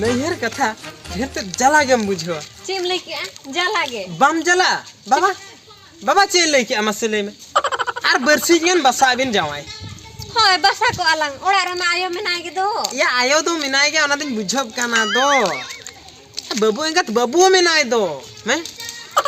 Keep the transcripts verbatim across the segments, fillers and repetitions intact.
ᱱᱟᱹᱭᱦᱟᱹᱨ ᱠᱟᱛᱷᱟ ᱰᱷᱮᱨ ᱛᱮᱫ ᱡᱟᱞᱟ ᱜᱮᱢ ᱵᱩᱡᱷᱟᱹᱣᱟ᱾ ᱪᱮᱫ ᱮᱢ ᱞᱟᱹᱭ ᱠᱮᱜᱼᱟ? ᱡᱟᱞᱟ ᱜᱮ᱾ ᱵᱟᱢ ᱡᱟᱞᱟᱜᱼᱟ? ᱵᱟᱵᱟ, ᱵᱟᱵᱟ, ᱪᱮᱫ ᱮ ᱞᱟᱹᱭ ᱠᱮᱜᱼᱟ ᱢᱟᱥᱮ ᱞᱟᱹᱭ ᱢᱮ? ᱟᱨ ᱵᱟᱨᱥᱤᱧ ᱜᱟᱱ ᱵᱟᱥᱟᱜ ᱟᱹᱵᱤᱱ ᱡᱟᱶᱟᱭ᱾ ᱦᱳᱭ, ᱵᱟᱥᱟ ᱠᱚᱜᱼᱟ ᱞᱟᱝ᱾ ᱚᱲᱟᱜ ᱨᱮᱢᱟ ᱟᱭᱳ ᱢᱮᱱᱟᱭ ᱜᱮᱫᱚ᱾ ᱭᱟ, ᱟᱭᱳ ᱫᱚ ᱢᱮᱱᱟᱭ ᱜᱮᱭᱟ, ᱚᱱᱟ ᱫᱚᱧ ᱵᱩᱡᱷᱟᱹᱣ ᱠᱟᱱᱟ ᱫᱚ᱾ ᱵᱟᱹᱵᱩ ᱮᱸᱜᱟᱛ ᱵᱟᱹᱵᱩ ᱢᱮᱱᱟᱭ ᱫᱚ, ᱦᱮᱸ?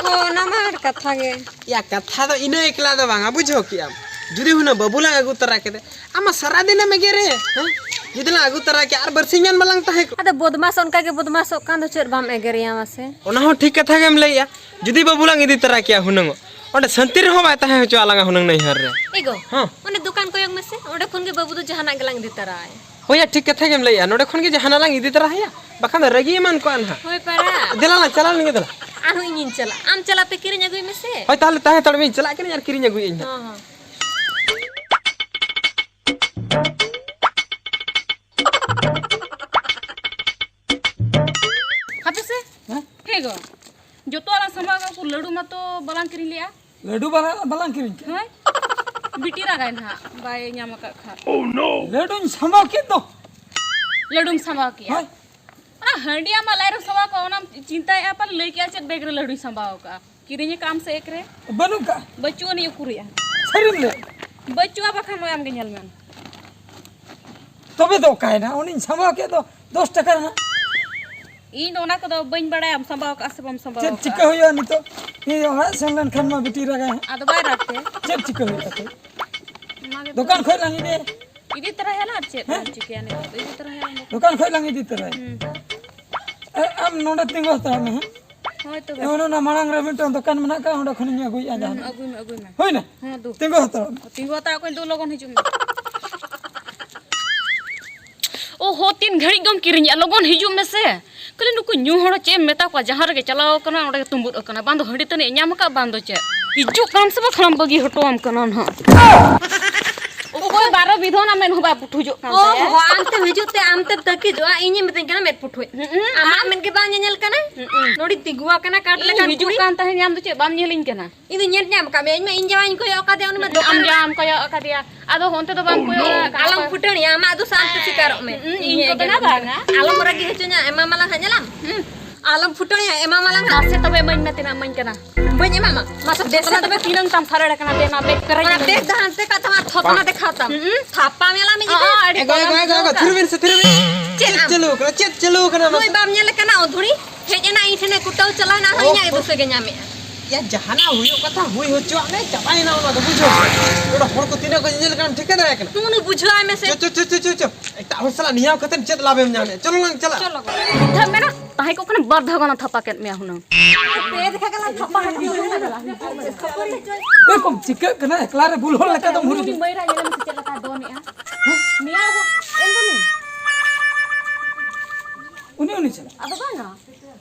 ᱦᱳᱭ, ᱚᱱᱟ ᱢᱟ ᱟᱨ ᱠᱟᱛᱷᱟ ᱜᱮ᱾ ᱭᱟ, ᱠᱟᱛᱷᱟ ᱫᱚ ᱤᱱᱟᱹ ᱮᱠᱞᱟ ᱫᱚ ᱵᱟᱝᱟ, ᱵᱩᱡᱷᱟᱹᱣ ᱠᱮᱜᱼᱟᱢ? ᱡᱩᱫᱤ ᱦᱩᱱᱟᱹᱝ ᱵᱟᱹᱵᱩ ᱞᱟᱝ ᱟᱹᱜᱩ ᱛᱚᱨᱟ ᱠᱮᱫᱮ, ᱟᱢ ᱢᱟ ᱥᱟᱨᱟ ᱫᱤᱱᱮᱢ ᱮᱜᱮᱨᱮ, ᱦᱮᱸ? ᱡᱩᱫᱤ ᱞᱟᱝ ᱟᱹᱜᱩ ᱛᱚᱨᱟ ᱠᱮᱭᱟ, ᱟᱨ ᱵᱟᱨᱥᱤᱧ ᱜᱟᱱ ᱵᱟᱞᱟᱝ ᱛᱟᱦᱮᱸ ᱠᱚᱜᱼᱟ᱾ ᱟᱫᱚ ᱵᱚᱫᱢᱟᱥ ᱚᱱᱠᱟ ᱜᱮ ᱵᱚᱫᱢᱟᱥᱚᱜ ᱠᱟᱱ ᱫᱚ, ᱪᱮᱫ ᱵᱟᱢ ᱮᱜᱮᱨᱮᱭᱟ ᱢᱟᱥᱮ? ᱚᱱᱟ ᱦᱚᱸ ᱴᱷᱤᱠ ᱠᱟᱛᱷᱟ ᱜᱮᱢ ᱞᱟᱹᱭᱮᱜᱼᱟ᱾ ᱡᱩᱫᱤ ᱵᱟᱹᱵᱩ ᱞᱟᱝ ᱤᱫᱤ ᱛᱚᱨᱟ ᱠᱮᱭᱟ ᱦᱩᱱᱟᱹᱝ, ᱚᱸᱰᱮ ᱥᱟᱹᱱᱛᱤ ᱨᱮᱦᱚᱸ ᱵᱟᱭ ᱛᱟᱦᱮᱸ ᱦᱚᱪᱚ ᱟᱞᱟᱝᱟ ᱦᱩᱱᱟᱹᱝ ᱱᱟᱹᱭᱦᱟᱹᱨ ᱨᱮ᱾ ᱮ ᱜᱚ, ᱦᱚᱸ᱾ ᱚᱸᱰᱮ ᱫᱚᱠᱟᱱ ᱠᱚᱭᱚᱜ ᱢᱮᱥᱮ, ᱚᱸᱰᱮ ᱠᱷᱚᱱ ᱜᱮ ᱵᱟᱹᱵᱩ ᱫᱚ ᱡᱟᱦᱟᱱᱟᱜ ᱜᱮᱞᱟᱝ ᱤᱫᱤ ᱛᱚᱨᱟᱭᱟ᱾ ᱦᱳᱭ ᱭᱟ, ᱴᱷᱤᱠ ᱠᱟᱛᱷᱟ ᱜᱮᱢ ᱞᱟᱹᱭᱮᱜᱼᱟ, ᱱᱚᱸᱰᱮ ᱠᱷᱚᱱ ᱜᱮ ᱡᱟᱦᱟᱱᱟᱜ ᱞᱟᱝ ᱤᱫᱤ ᱛᱚᱨᱟ ᱟᱭᱟ, ᱵᱟᱠᱷᱟᱱ ᱫᱚ ᱨᱟᱹᱜᱤ ᱮᱢᱟᱱ ᱠᱚᱜᱼᱟ ᱱᱟᱦᱟᱜ᱾ ᱦᱳᱭ ᱯᱟᱨᱟ᱾ ᱫᱮᱞᱟ ᱞᱟᱝ ᱪᱟᱞᱟᱣ ᱞᱮᱱ ᱜᱮ ᱫᱮᱞᱟ᱾ ᱟᱨᱦᱚᱸ ᱤᱧᱤᱧ ᱪᱟᱞᱟᱜᱼᱟ, ᱟᱢ ᱪᱟᱞᱟᱜ ᱛᱮ ᱠᱤᱨᱤᱧ ᱟᱹᱜᱩᱭ ᱢᱮᱥᱮ᱾ ᱦᱳᱭ, ᱛᱟᱦᱚᱞᱮ ᱛᱟᱦᱮᱸ ᱦᱟᱛᱟᱲᱚᱜ ᱢᱮ, ᱤᱧ ᱪᱟᱞᱟᱜ ᱠᱟᱹᱱᱟᱹᱧ ᱟᱨ ᱠᱤᱨᱤᱧ ᱟᱹᱜᱩᱭᱟᱹᱧ ᱱᱟᱦᱟᱜ᱾ ᱦᱚᱸ, ᱦᱚᱸ᱾ ᱦᱟᱯᱮ ᱥᱮ᱾ ᱦᱮᱸ? ᱦᱮᱸ ᱜᱚ, ᱡᱚᱛᱚᱣᱟᱜ ᱞᱟᱝ ᱥᱟᱢᱵᱟᱣ ᱠᱟᱜ ᱠᱚ, ᱞᱟᱹᱰᱩ ᱢᱟᱛᱚ ᱵᱟᱞᱟᱝ ᱠᱤᱨᱤᱧ ᱞᱮᱜᱼᱟ᱾ ᱞᱟᱹᱰᱩ ᱵᱟᱞᱟ ᱵᱟᱞᱟᱝ ᱠᱤᱨᱤᱧ ᱠᱟᱜᱼᱟ᱾ ᱦᱳᱭ, ᱵᱤᱴᱤ ᱨᱟᱜᱟᱭ ᱱᱟᱦᱟᱜ, ᱵᱟᱭ ᱧᱟᱢ ᱟᱠᱟᱫ ᱠᱷᱟᱱ᱾ ᱞᱟᱹᱰᱩᱧ ᱥᱟᱢᱵᱟᱣ ᱠᱮᱫ ᱫᱚ᱾ ᱞᱟᱹᱰᱩᱢ ᱥᱟᱢᱵᱟᱣ ᱠᱮᱜᱼᱟ? ᱦᱳᱭ᱾ ᱚᱱᱟ ᱦᱟᱺᱰᱤ ᱟᱢᱟᱜ ᱞᱟᱡ ᱨᱮᱢ ᱥᱟᱢᱵᱟᱣ ᱠᱟᱜᱼᱟ, ᱚᱱᱟᱢ ᱪᱤᱱᱛᱟᱹᱭᱮᱜᱼᱟ ᱯᱟᱞᱮ, ᱞᱟᱹᱭ ᱠᱮᱜᱼᱟ ᱪᱮᱫ ᱵᱮᱜᱽ ᱨᱮ ᱞᱟᱹᱰᱩᱧ ᱥᱟᱢᱵᱟᱣ ᱠᱟᱜᱼᱟ᱾ ᱠᱤᱨᱤᱧ ᱟᱠᱟᱫ ᱟᱢ ᱥᱮ ᱮᱠ ᱨᱮ? ᱵᱟᱹᱱᱩᱜ ᱠᱟᱜᱼᱟ᱾ ᱵᱟᱹᱪᱩᱜ ᱟᱹᱱᱤᱡ ᱩᱠᱩᱨᱮᱜᱼᱟ᱾ ᱥᱟᱹᱨᱤᱢ ᱞᱟᱹᱭ? ᱵᱟᱹᱪᱩᱜᱼᱟ, ᱵᱟᱠᱷᱟᱱ ᱱᱚᱜᱼᱚᱭ ᱟᱢᱜᱮ ᱧᱮᱞ ᱢᱮ᱾ ᱛᱚᱵᱮ ᱫᱚ ᱚᱠᱟᱭᱮᱱᱟ? ᱩᱱᱤᱧ ᱥᱟᱢᱵᱟᱣ ᱠᱮᱫ ᱫᱚ ᱫᱚᱥ ᱴᱟᱠᱟ ᱨᱮᱱᱟᱜ᱾ ᱤᱧ ᱫᱚ ᱚᱱᱟ ᱠᱚᱫᱚ ᱵᱟᱹᱧ ᱵᱟᱲᱟᱭᱟ, ᱟᱢ ᱥᱟᱢᱵᱟᱣ ᱠᱟᱜᱼᱟ ᱥᱮ ᱵᱟᱢ ᱥᱟᱢᱵᱟᱣ ᱪᱮᱫ ᱠᱟᱜᱼᱟ᱾ ᱪᱤᱠᱟᱹ ᱦᱩᱭᱩᱜᱼᱟ ᱱᱤᱛᱚᱜ? ᱤᱧ ᱚᱲᱟᱜ ᱥᱮᱱ ᱞᱮᱱᱠᱷᱟᱱ ᱢᱟ ᱵᱤᱴᱤ ᱨᱟᱜᱟᱭ ᱦᱟᱸᱜ᱾ ᱟᱫᱚ ᱵᱟᱭ ᱨᱟᱜᱽ ᱛᱮ᱾ ᱪᱮᱫ ᱪᱤᱠᱟᱹ ᱦᱩᱭᱩᱜᱼᱟ ᱛᱚ? ᱚᱱᱟ ᱜᱮᱛᱚ᱾ ᱫᱚᱠᱟᱱ ᱠᱷᱚᱱ ᱞᱟᱝ ᱤᱫᱤᱭᱟ᱾ ᱤᱫᱤ ᱛᱚᱨᱟᱭᱟᱞᱟᱝ ᱟᱨ ᱪᱮᱫ ᱦᱮᱸ? ᱵᱚᱱ ᱪᱤᱠᱟᱹᱭᱟ ᱱᱤᱛᱚᱜ ᱫᱚ? ᱤᱫᱤ ᱛᱚᱨᱟᱭᱟᱞᱟᱝ ᱫᱚ᱾ ᱫᱚᱠᱟᱱ ᱠᱷᱚᱱ ᱞᱟᱝ ᱤᱫᱤ ᱛᱚᱨᱟᱭᱟ᱾ ᱦᱩᱸ᱾ ᱮ, ᱟᱢ ᱱᱚᱰᱮ ᱛᱤᱸᱜᱩ ᱦᱟᱛᱟᱲ ᱢᱮ, ᱦᱮᱸ? ᱦᱳᱭ ᱛᱚᱵᱮ᱾ ᱚᱱᱮ ᱚᱱᱟ ᱢᱟᱲᱟᱝ ᱨᱮ ᱢᱤᱫᱴᱟᱝ ᱫᱚᱠᱟᱱ ᱢᱮᱱᱟᱜ ᱟᱠᱟᱫ, ᱚᱸᱰᱮ ᱠᱷᱚᱱᱤᱧ ᱟᱹᱜᱩᱭᱮᱫᱼᱟ ᱦᱩᱸ, ᱡᱟᱦᱟᱱᱟᱜ᱾ ᱟᱹᱜᱩᱭ ᱢᱮ, ᱟᱹᱜᱩᱭ ᱢᱮ᱾ ᱦᱩᱭᱱᱟ? ᱦᱮᱸ, ᱫᱩ᱾ ᱛᱤᱸᱜᱩ ᱦᱟᱛᱟᱲ ᱢᱮ᱾ ᱛᱤᱸᱜᱩ ᱦᱟᱛᱟᱲ ᱠᱚᱧ ᱫᱩ, ᱞᱚᱜᱚᱱ ᱦᱤᱡᱩᱜ ᱢᱮ᱾ ᱳ ᱦᱳ, ᱛᱤᱱ ᱜᱷᱟᱹᱲᱤᱡ ᱫᱚᱢ ᱠᱤᱨᱤᱧᱮᱜᱼᱟ? ᱞᱚᱜᱚᱱ ᱦᱤᱡᱩᱜ ᱢᱮᱥᱮ᱾ ᱠᱷᱟᱹᱞᱤ ᱱᱩᱠᱩ ᱧᱩ ᱦᱚᱲ ᱪᱮᱫ ᱮᱢ ᱢᱮᱛᱟ ᱠᱚᱣᱟ, ᱡᱟᱦᱟᱸ ᱨᱮᱜᱮ ᱪᱟᱞᱟᱣ ᱠᱟᱱᱟ, ᱚᱸᱰᱮ ᱜᱮ ᱛᱩᱢᱵᱩᱫ ᱟᱠᱟᱱᱟ᱾ ᱵᱟᱝ ᱫᱚ ᱦᱟᱺᱰᱤ ᱛᱟᱹᱱᱤᱡ ᱮ ᱧᱟᱢ ᱟᱠᱟᱫ, ᱵᱟᱝ ᱫᱚ ᱪᱮᱫ᱾ ᱦᱤᱡᱩᱜ ᱠᱟᱱ ᱥᱮ ᱵᱟᱠᱷᱟᱱ ᱵᱟᱹᱜᱤ ᱦᱚᱴᱚᱣᱟᱢ ᱠᱟᱱᱟ ᱱᱟᱦᱟᱜ᱾ ᱚᱠᱚᱭ ᱵᱟᱨᱚ ᱵᱤᱫᱷᱚᱱᱟ ᱢᱮᱫ ᱦᱚᱸ ᱵᱟᱭ ᱯᱩᱴᱷᱩᱡᱚᱜ ᱠᱟᱱ ᱚ ᱛᱟᱭᱟ᱾ ᱦᱚ, ᱟᱢ ᱛᱮᱢ ᱦᱤᱡᱩᱜ ᱛᱮ ᱟᱢ ᱛᱮᱢ ᱛᱟᱹᱠᱤᱡᱚᱜᱼᱟ, ᱤᱧᱮᱢ ᱢᱤᱛᱟᱹᱧ ᱠᱟᱱᱟ ᱢᱮᱫ ᱯᱩᱴᱷᱩᱡ᱾ ᱦᱩᱸ, ᱟᱢᱟᱜ ᱟᱢ ᱢᱮᱫ ᱜᱮ ᱵᱟᱝ ᱧᱮᱧᱮᱞ ᱠᱟᱱᱟ? ᱦᱩᱸ᱾ ᱱᱚᱰᱮ ᱛᱤᱸᱜᱩ ᱟᱠᱟᱱᱟ ᱠᱟᱴ ᱤᱧ ᱞᱮᱠᱟᱱ ᱦᱤᱡᱩᱜ ᱠᱩᱲᱤ᱾ ᱠᱟᱱ ᱛᱟᱦᱮᱸ, ᱧᱟᱢ ᱫᱚ ᱪᱮᱫ ᱵᱟᱢ ᱧᱮᱞᱤᱧ ᱠᱟᱱᱟ? ᱤᱧ ᱫᱚ ᱧᱮᱞ ᱧᱟᱢ ᱟᱠᱟᱫ ᱢᱮᱭᱟ, ᱤᱧ ᱢᱟ ᱤᱧ ᱡᱟᱶᱟᱭᱤᱧ ᱠᱚᱭᱚᱜ ᱟᱠᱟᱫᱮᱭᱟ, ᱩᱱᱤ ᱢᱟ ᱟᱢ ᱡᱟᱢ ᱠᱚᱭᱚᱜ ᱟᱠᱟᱫᱮᱭᱟ, ᱟᱫᱚ ᱚᱱᱛᱮ ᱫᱚ ᱵᱟᱢ ᱠᱚᱭᱚᱜ ᱟᱠᱟᱫ᱾ ᱟᱞᱚᱢ ᱯᱷᱩᱴᱟᱹᱱᱤᱭᱟ, ᱟᱢᱟᱜ ᱫᱚ ᱥᱟᱱᱛᱮ ᱥᱤᱠᱟᱨᱚᱜ ᱢᱮ᱾ ᱦᱩᱸ, ᱤᱧ ᱠᱚ ᱵᱮᱱᱟᱣ ᱵᱟᱝᱟ᱾ ᱟᱞᱚᱢ ᱨᱟᱹᱜᱤ ᱦᱚᱪᱚᱧᱟ, ᱮᱢᱟ ᱢᱟᱞᱟᱝ ᱦᱟᱸᱜ ᱧᱮᱞᱟᱢ᱾ ᱦᱩᱸ᱾ ᱟᱞᱚᱢ ᱯᱷᱩᱴᱟᱹᱱᱤᱭᱟ, ᱮᱢᱟ ᱢᱟᱞᱟᱝ ᱦᱟᱸᱜ᱾ ᱢᱟᱥᱮ ᱛᱚᱵᱮ ᱤᱢᱟᱹᱧ ᱢᱮ, ᱛᱤᱱᱟᱹᱜ ᱤᱢᱟᱹᱧ ᱠᱟᱱᱟ᱾ ᱵᱟᱹᱧ ᱮᱢᱟᱢᱟ᱾ ᱢᱟᱥᱮ ᱫᱮᱥᱮ ᱛᱚᱵᱮ ᱛᱤᱱᱟᱹᱝ ᱛᱟᱢ ᱥᱟᱨᱮᱲ ᱠᱟᱱᱟ, ᱫᱮ ᱢᱟ ᱵᱮᱜᱽ ᱯᱮᱨᱮᱡ ᱚᱱᱟ ᱤᱢᱟᱹᱧ ᱵᱮᱜᱽ ᱢᱮ᱾ ᱫᱚ ᱦᱟᱱᱛᱮ ᱠᱟᱜ ᱛᱟᱢᱟ, ᱛᱷᱚᱯᱱᱟ ᱦᱩᱸ᱾ ᱫᱮᱠᱷᱟᱣ ᱛᱟᱢ᱾ ᱦᱩᱸ, ᱟᱹᱰᱤ ᱮᱜᱳ, ᱮᱜᱳ, ᱮᱜᱳ, ᱮᱜᱳ, ᱛᱷᱤᱨ ᱵᱤᱱ ᱥᱮ, ᱛᱷᱤᱨ ᱵᱤᱱ᱾ ᱪᱮᱫ ᱪᱮᱫ ᱟᱢ? ᱪᱟᱹᱞᱩ ᱠᱟᱱᱟ? ᱪᱮᱫ ᱪᱟᱹᱞᱩ ᱠᱟᱱᱟ? ᱱᱩᱭ ᱵᱟᱢ ᱧᱮᱞᱮ ᱠᱟᱱᱟ, ᱚᱫᱷᱩᱲᱤ? ᱦᱮᱡ ᱮᱱᱟ, ᱤᱧ ᱴᱷᱮᱱᱮ ᱠᱩᱴᱟᱹᱣ ᱪᱟᱞᱟᱣ ᱮᱱᱟ, ᱟᱨᱦᱚᱸ ᱤᱧᱟᱹᱜ ᱜᱮ ᱫᱳᱥᱮ ᱜᱮ ᱧᱟᱢᱮᱜᱼᱟ᱾ ᱭᱟ, ᱡᱟᱦᱟᱱᱟᱜ ᱦᱩᱭᱩᱜ ᱠᱟᱛᱷᱟ ᱦᱩᱭ ᱦᱚᱪᱚᱣᱟᱜ ᱢᱮ, ᱪᱟᱵᱟᱭᱮᱱᱟ ᱚᱱᱟ ᱫᱚ, ᱵᱩᱡᱷᱟᱹᱣ? ᱱᱚᱰᱮ ᱦᱚᱲ ᱠᱚ ᱛᱤᱱᱟᱹᱜ ᱠᱚ ᱧᱮᱧᱮᱞ ᱠᱟᱱᱟ, ᱴᱷᱤᱠᱟᱹ ᱫᱟᱲᱮᱭᱟᱜ ᱠᱟᱱᱟ? ᱩᱱᱤ ᱵᱩᱡᱷᱟᱹᱣᱟᱭ ᱢᱮᱥᱮ᱾ ᱪᱚ, ᱪᱚ, ᱪᱚ, ᱪᱚ, ᱪᱚ, ᱪᱚ᱾ ᱮᱴᱟᱜ ᱦᱚᱲ ᱥᱟᱞᱟᱜ ᱱᱮᱭᱟᱣ ᱠᱟᱛᱮ ᱪᱮᱫ ᱞᱟᱵᱷ ᱮᱢ ᱧᱟᱢᱮᱫᱼᱟ? ᱪᱚᱞᱚ ᱞᱟᱝ ᱪᱟᱞᱟᱜ᱾ ᱪᱚᱞᱚ᱾ ᱢᱤᱫ ᱫᱷᱟᱣ ᱢᱮᱱᱟ, ᱛᱟᱦᱮᱸ ᱠᱚᱜ ᱠᱷᱟᱱ ᱵᱟᱨ ᱫᱷᱟᱣ ᱜᱟᱱ ᱛᱷᱟᱯᱟ ᱠᱮᱫ ᱢᱮᱭᱟ ᱦᱩᱱᱟᱹᱝ᱾ ᱯᱮ ᱫᱮᱠᱷᱟ ᱜᱟᱱ ᱛᱷᱟᱯᱟ ᱠᱮᱫ ᱢᱮᱭᱟ ᱦᱩᱱᱟᱹᱝ᱾ ᱮ ᱠᱚᱢ ᱪᱤᱠᱟᱹᱜ ᱠᱟᱱᱟ, ᱮᱠᱞᱟ ᱨᱮ ᱵᱩᱞ ᱦᱚᱲ ᱞᱮᱠᱟ ᱫᱚᱢ ᱦᱩᱨᱩᱡ᱾ ᱩᱱᱤ ᱢᱟᱹᱭᱨᱟ ᱧᱮᱞ ᱢᱮᱥᱮ ᱪᱮᱫ ᱞᱮᱠᱟᱭ ᱫᱚᱱᱮᱜᱼᱟ᱾ ᱱᱮᱭᱟᱣ ᱮᱱ ᱫᱚ ᱱᱩᱭ᱾ ᱩᱱᱤ, ᱩᱱᱤ ᱪᱟᱞᱟᱜ᱾ ᱟᱫᱚ ᱵᱟᱝᱟ᱾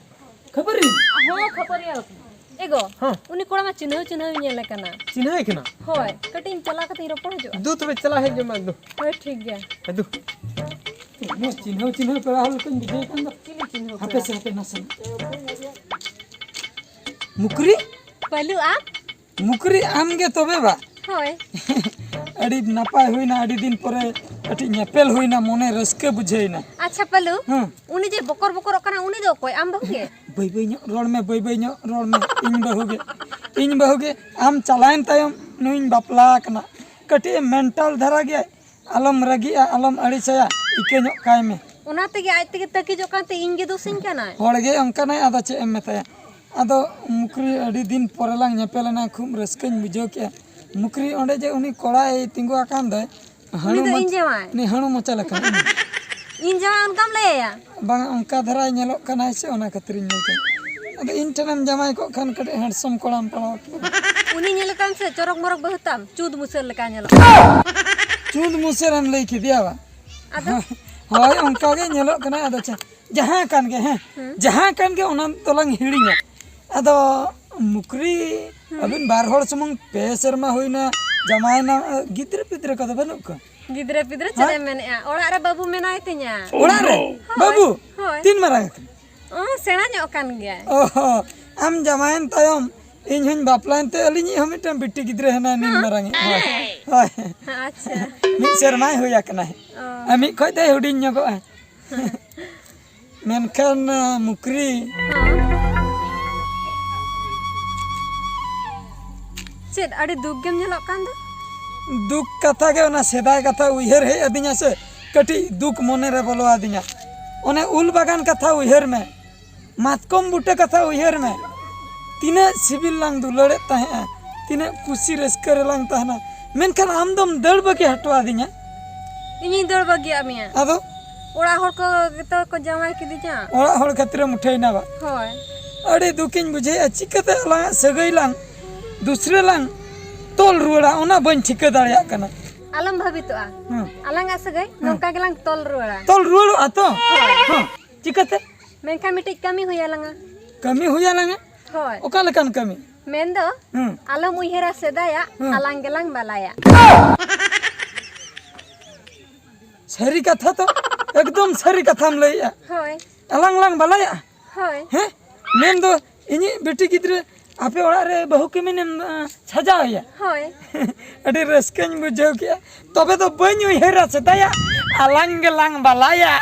ᱠᱷᱟᱹᱯᱟᱹᱨᱤ? ᱦᱚᱸ, ᱠᱷᱟᱹᱯᱟᱹᱨᱤ ᱟᱞᱚᱯᱮ᱾ ᱮᱜᱳ, ᱦᱚᱸ᱾ ᱩᱱᱤ ᱠᱚᱲᱟ ᱢᱟ ᱪᱤᱱᱦᱟᱹᱣ ᱪᱤᱱᱦᱟᱹᱣ ᱧᱮᱞᱮ ᱠᱟᱱᱟ᱾ ᱪᱤᱱᱦᱟᱹᱣᱮ ᱠᱟᱱᱟ? ᱦᱳᱭ, ᱠᱟᱹᱴᱤᱡ ᱤᱧ ᱪᱟᱞᱟᱣ ᱠᱟᱛᱮ ᱤᱧ ᱨᱚᱯᱚᱲ ᱦᱤᱡᱩᱜᱼᱟ᱾ ᱫᱩ, ᱛᱚᱵᱮ ᱪᱟᱞᱟᱣ ᱦᱮᱡ ᱧᱚᱜ ᱢᱮ ᱮᱠᱫᱚᱢ᱾ ᱦᱳᱭ, ᱴᱷᱤᱠ ᱜᱮᱭᱟ᱾ ᱦᱮᱸ, ᱫᱩ᱾ ᱩᱱᱤ ᱪᱤᱱᱦᱟᱹᱣ ᱪᱤᱱᱦᱟᱹᱣ ᱯᱮᱲᱟ ᱦᱚᱲ ᱞᱮᱠᱟᱧ ᱵᱩᱡᱷᱟᱹᱣᱮ ᱠᱟᱱ ᱫᱚ᱾ ᱪᱤᱞᱤ ᱪᱤᱱᱦᱟᱹᱣ ᱦᱟᱯᱮ ᱯᱮᱲᱟ? ᱥᱮ, ᱦᱟᱯᱮ ᱱᱟᱥᱮ᱾ ᱢᱩᱠᱨᱤ? ᱯᱟᱹᱞᱩ ᱟᱢ? ᱢᱩᱠᱨᱤ ᱟᱢ ᱜᱮ ᱛᱚᱵᱮ ᱵᱟ? ᱦᱳᱭ᱾ ᱟᱹᱰᱤ ᱱᱟᱯᱟᱭ ᱦᱩᱭᱱᱟ, ᱟᱹᱰᱤ ᱫᱤᱱ ᱯᱚᱨᱮ ᱠᱟᱹᱴᱤᱡ ᱧᱮᱯᱮᱞ ᱦᱩᱭᱱᱟ, ᱢᱚᱱᱮ ᱨᱟᱹᱥᱠᱟᱹ ᱵᱩᱡᱷᱟᱹᱣᱱᱟ᱾ ᱟᱪᱪᱷᱟ ᱯᱟᱹᱞᱩ, ᱦᱮᱸ᱾ ᱩᱱᱤ ᱡᱮ ᱵᱚᱠᱚᱨ ᱵᱚᱠᱚᱨᱚᱜ ᱠᱟᱱᱟ, ᱩᱱᱤ ᱫᱚ ᱚᱠᱚᱭ? ᱟᱢ ᱵᱟᱹᱦᱩ ᱜᱮ? ᱵᱟᱹᱭ ᱵᱟᱹᱭ ᱧᱚᱜ ᱨᱚᱲ ᱢᱮ, ᱵᱟᱹᱭ ᱵᱟᱹᱭ ᱧᱚᱜ ᱨᱚᱲ ᱢᱮ᱾ ᱤᱧ ᱵᱟᱹᱦᱩ ᱜᱮ, ᱤᱧ ᱵᱟᱹᱦᱩ ᱜᱮ᱾ ᱟᱢ ᱪᱟᱞᱟᱣᱮᱱ ᱛᱟᱭᱚᱢ ᱱᱩᱭᱤᱧ ᱵᱟᱯᱞᱟ ᱟᱠᱟᱱᱟ᱾ ᱠᱟᱹᱴᱤᱡ ᱮ ᱢᱮᱱᱴᱟᱞ ᱫᱷᱟᱨᱟ ᱜᱮᱭᱟᱭ᱾ ᱟᱞᱚᱢ ᱨᱟᱹᱜᱤᱜᱼᱟ, ᱟᱞᱚᱢ ᱟᱹᱲᱤᱥᱟᱭᱟ, ᱤᱠᱟᱹ ᱧᱚᱜ ᱠᱟᱭ ᱢᱮ᱾ ᱚᱱᱟ ᱛᱮᱜᱮ ᱟᱡ ᱛᱮᱜᱮ ᱛᱟᱹᱠᱤᱡᱚᱜ ᱠᱟᱱᱛᱮ ᱤᱧ ᱜᱮ ᱫᱳᱥᱤᱧ ᱠᱟᱱᱟᱭ᱾ ᱦᱚᱲ ᱜᱮ ᱚᱱᱠᱟᱱᱟᱭ, ᱟᱫᱚ ᱪᱮᱫ ᱮᱢ ᱢᱮᱛᱟᱭᱟ? ᱟᱫᱚ ᱢᱩᱠᱨᱤ, ᱟᱹᱰᱤ ᱫᱤᱱ ᱯᱚᱨᱮ ᱞᱟᱝ ᱧᱮᱯᱮᱞ ᱮᱱᱟ, ᱠᱷᱩᱵ ᱨᱟᱹᱥᱠᱟᱹᱧ ᱵᱩᱡᱷᱟᱹᱣ ᱠᱮᱜᱼᱟ᱾ ᱢᱩᱠᱨᱤ, ᱚᱸᱰᱮ ᱡᱮ ᱩᱱᱤ ᱠᱚᱲᱟᱭ ᱛᱤᱸᱜᱩ ᱟᱠᱟᱱ ᱫᱚᱭ, ᱩᱱᱤ ᱦᱟᱹᱬᱩ ᱫᱚ ᱢᱚᱪ-, ᱤᱧ ᱡᱟᱶᱟᱭ᱾ ᱩᱱᱤ ᱦᱟᱹᱬᱩ ᱢᱚᱪᱟ ᱞᱮᱠᱟ᱾ ᱤᱧ ᱡᱟᱶᱟᱭ ᱚᱱᱠᱟᱢ ᱞᱟᱹᱭᱟᱭᱟ? ᱵᱟᱝᱟ, ᱚᱱᱠᱟ ᱫᱷᱟᱨᱟᱭ ᱧᱮᱞᱚᱜ ᱠᱟᱱᱟᱭ ᱥᱮ, ᱚᱱᱟ ᱠᱷᱟᱹᱛᱤᱨᱤᱧ ᱞᱟᱹᱭ ᱠᱮᱫᱟ᱾ ᱟᱫᱚ ᱤᱧ ᱴᱷᱮᱱᱮᱢ ᱡᱟᱶᱟᱭ ᱠᱚᱜ ᱠᱷᱟᱱ ᱠᱟᱹᱴᱤᱡ ᱦᱮᱱᱰᱥᱚᱢ ᱠᱚᱲᱟᱢ ᱯᱟᱲᱟᱣ ᱠᱮᱫᱟ᱾ ᱩᱱᱤ ᱧᱮᱞᱮ ᱛᱟᱢ ᱥᱮ, ᱪᱚᱨᱚᱠ ᱢᱚᱨᱚᱠ ᱵᱟᱹᱦᱩ ᱛᱟᱢ, ᱪᱩᱸᱫ ᱢᱩᱥᱟᱹᱨ ᱞᱮᱠᱟ ᱧᱮᱞᱚᱜ ᱠᱟᱱᱟ᱾ ᱪᱩᱸᱫ ᱢᱩᱥᱟᱹᱨ ᱮᱢ ᱞᱟᱹᱭ ᱠᱮᱫᱮᱭᱟ ᱵᱟ? ᱟᱫᱚ? ᱦᱳᱭ, ᱚᱱᱠᱟ ᱜᱮ ᱧᱮᱞᱚᱜ ᱠᱟᱱᱟ᱾ ᱟᱫᱚ ᱪᱮᱫ? ᱡᱟᱦᱟᱸ ᱠᱟᱱ ᱜᱮ, ᱦᱮᱸ, ᱦᱩᱸ᱾ ᱡᱟᱦᱟᱸ ᱠᱟᱱ ᱜᱮ, ᱚᱱᱟ ᱫᱚᱞᱟᱝ ᱦᱤᱲᱤᱧᱟ᱾ ᱟᱫᱚ ᱢᱩᱠᱨᱤ, ᱦᱩᱸ᱾ ᱟᱹᱵᱤᱱ ᱵᱟᱨ ᱦᱚᱲ ᱥᱩᱢᱩᱝ ᱯᱮ ᱥᱮᱨᱢᱟ ᱦᱩᱭᱱᱟ, ᱡᱟᱶᱟᱭᱱᱟ, ᱜᱤᱫᱽᱨᱟᱹ ᱯᱤᱫᱽᱨᱟᱹ ᱠᱚᱫᱚ ᱵᱟᱹᱱᱩᱜ ᱠᱚᱣᱟ? ᱜᱤᱫᱽᱨᱟᱹ ᱯᱤᱫᱽᱨᱟᱹ ᱪᱮᱫ ᱦᱮᱸ? ᱮᱢ ᱢᱮᱱᱮᱜᱼᱟ? ᱚᱲᱟᱜ ᱨᱮ ᱵᱟᱹᱵᱩ ᱢᱮᱱᱟᱭ ᱛᱤᱧᱟ᱾ ᱚᱲᱟᱜ ᱨᱮ? ᱦᱳᱭ᱾ ᱵᱟᱹᱵᱩ? ᱦᱳᱭ᱾ ᱛᱤᱱ ᱢᱟᱨᱟᱝ ᱟᱠᱟᱱᱟ? ᱚ, ᱥᱮᱬᱟ ᱧᱚᱜ ᱠᱟᱱ ᱜᱮᱭᱟᱭ᱾ ᱚ ᱦᱚ, ᱟᱢ ᱡᱟᱶᱟᱭᱮᱱ ᱛᱟᱭᱚᱢ ᱤᱧ ᱦᱚᱧ ᱵᱟᱯᱞᱟᱭᱮᱱ ᱛᱮ ᱟᱹᱞᱤᱧᱤᱡ ᱦᱚᱸ ᱢᱤᱫᱴᱟᱝ ᱵᱤᱴᱤ ᱜᱤᱫᱽᱨᱟᱹ ᱦᱮᱱᱟᱭ, ᱱᱤᱱ ᱢᱟᱨᱟᱝ ᱤᱡ᱾ ᱦᱳᱭ᱾ ᱦᱳᱭ᱾ ᱟᱪᱪᱷᱟ᱾ ᱢᱤᱫ ᱥᱮᱨᱢᱟᱭ ᱦᱩᱭ ᱟᱠᱟᱱᱟᱭ᱾ ᱚ᱾ ᱟᱨ ᱢᱤᱫ ᱠᱷᱚᱡ ᱫᱚᱭ ᱦᱩᱰᱤᱧ ᱧᱚᱜᱚᱜᱼᱟᱭ᱾ ᱢᱮᱱᱠᱷᱟᱱ, ᱟ, ᱢᱩᱠᱨᱤ᱾ ᱦᱚᱸ᱾ ᱪᱮᱫ ᱟᱹᱰᱤ ᱫᱩᱠ ᱜᱮᱢ ᱧᱮᱞᱚᱜ ᱠᱟᱱ ᱫᱚ? ᱫᱩᱠ ᱠᱟᱛᱷᱟ ᱜᱮ, ᱚᱱᱟ ᱥᱮᱫᱟᱭ ᱠᱟᱛᱷᱟ ᱩᱭᱦᱟᱹᱨ ᱦᱮᱡ ᱟᱹᱫᱤᱧᱟ ᱥᱮ, ᱠᱟᱹᱴᱤᱡ ᱫᱩᱠ ᱢᱚᱱᱮ ᱨᱮ ᱵᱚᱞᱚ ᱟᱹᱫᱤᱧᱟ᱾ ᱚᱱᱮ ᱩᱞ ᱵᱟᱜᱟᱱ ᱠᱟᱛᱷᱟ ᱩᱭᱦᱟᱹᱨ ᱢᱮ, ᱢᱟᱛᱠᱚᱢ ᱵᱩᱴᱟᱹ ᱠᱟᱛᱷᱟ ᱩᱭᱦᱟᱹᱨ ᱢᱮ᱾ ᱛᱤᱱᱟᱹᱜ ᱥᱤᱵᱤᱞ ᱞᱟᱝ ᱫᱩᱞᱟᱹᱲᱮᱫ ᱛᱟᱦᱮᱸᱜᱼᱟ, ᱛᱤᱱᱟᱹᱜ ᱠᱩᱥᱤ ᱨᱟᱹᱥᱠᱟᱹ ᱨᱮᱞᱟᱝ ᱛᱟᱦᱮᱱᱟ, ᱢᱮᱱᱠᱷᱟᱱ ᱟᱢ ᱫᱚᱢ ᱫᱟᱹᱲ ᱵᱟᱹᱜᱤ ᱦᱚᱴᱚ ᱟᱹᱫᱤᱧᱟ᱾ ᱤᱧᱤᱧ ᱫᱟᱹᱲ ᱵᱟᱹᱜᱤᱭᱟᱜ ᱢᱮᱭᱟ? ᱟᱫᱚ? ᱚᱲᱟᱜ ᱦᱚᱲ ᱠᱚ ᱜᱮᱛᱚ ᱠᱚ ᱡᱟᱶᱟᱭ ᱠᱤᱫᱤᱧᱟ᱾ ᱚᱲᱟᱜ ᱦᱚᱲ ᱠᱷᱟᱹᱛᱤᱨᱮᱢ ᱩᱴᱷᱟᱹᱭᱱᱟ ᱵᱟ? ᱦᱳᱭ᱾ ᱟᱹᱰᱤ ᱫᱩᱠᱤᱧ ᱵᱩᱡᱷᱟᱹᱣᱮᱫᱼᱟ, ᱪᱤᱠᱟᱹᱛᱮ ᱟᱞᱟᱝᱟᱜ ᱥᱟᱹᱜᱟᱹᱭ ᱞᱟᱝ ᱫᱩᱥᱨᱟᱹ ᱞᱟᱝ ᱛᱚᱞ ᱨᱩᱣᱟᱹᱲᱟ, ᱚᱱᱟ ᱵᱟᱹᱧ ᱴᱷᱤᱠᱟᱹ ᱫᱟᱲᱮᱭᱟᱜ ᱠᱟᱱᱟ᱾ ᱟᱞᱚᱢ ᱵᱷᱟᱵᱤᱛᱚᱜᱼᱟ᱾ ᱦᱮᱸ᱾ ᱟᱞᱟᱝᱟᱜ ᱥᱟᱹᱜᱟᱹᱭ ᱦᱮᱸ᱾ ᱱᱚᱝᱠᱟ ᱜᱮᱞᱟᱝ ᱛᱚᱞ ᱨᱩᱣᱟᱹᱲᱟ᱾ ᱛᱚᱞ ᱨᱩᱣᱟᱹᱲᱚᱜᱼᱟ ᱛᱚ? ᱦᱳᱭ᱾ ᱦᱮᱸ᱾ ᱪᱤᱠᱟᱹᱛᱮ? ᱢᱮᱱᱠᱷᱟᱱ ᱢᱤᱫᱴᱤᱡ ᱠᱟᱹᱢᱤ ᱦᱩᱭ ᱟᱞᱟᱝᱟ᱾ ᱠᱟᱹᱢᱤ ᱦᱩᱭ ᱟᱞᱟᱝᱟ? ᱦᱳᱭ᱾ ᱚᱠᱟ ᱞᱮᱠᱟᱱ ᱠᱟᱹᱢᱤ? ᱢᱮᱱᱫᱚ, ᱦᱮᱸ᱾ ᱟᱞᱚᱢ ᱩᱭᱦᱟᱹᱨᱟ ᱥᱮᱫᱟᱭᱟᱜ, ᱦᱮᱸ᱾ ᱟᱞᱟᱝ ᱜᱮᱞᱟᱝ ᱵᱟᱞᱟᱭᱟ᱾ ᱥᱟᱹᱨᱤ ᱠᱟᱛᱷᱟ ᱛᱚ, ᱮᱠᱫᱚᱢ ᱥᱟᱹᱨᱤ ᱠᱟᱛᱷᱟᱢ ᱞᱟᱹᱭᱮᱜᱼᱟ᱾ ᱦᱳᱭ᱾ ᱟᱞᱟᱝ ᱞᱟᱝ ᱵᱟᱞᱟᱭᱟ? ᱦᱳᱭ᱾ ᱦᱮᱸ? ᱢᱮᱱᱫᱚ ᱤᱧᱤᱡ ᱵᱤᱴᱤ ᱜᱤᱫᱽᱨᱟᱹ ᱟᱯᱮ ᱚᱲᱟᱜ ᱨᱮ ᱵᱟᱹᱦᱩ ᱠᱤᱢᱤᱱᱮᱢ, ᱟ, ᱥᱟᱡᱟᱣᱮᱭᱟ? ᱦᱳᱭ᱾ ᱟᱹᱰᱤ ᱨᱟᱹᱥᱠᱟᱹᱧ ᱵᱩᱡᱷᱟᱹᱣ ᱠᱮᱜᱼᱟ᱾ ᱛᱚᱵᱮ ᱫᱚ ᱵᱟᱹᱧ ᱩᱭᱦᱟᱹᱨᱟ ᱥᱮᱫᱟᱭᱟᱜ, ᱟᱞᱟᱝ ᱜᱮᱞᱟᱝ ᱵᱟᱞᱟᱭᱟ᱾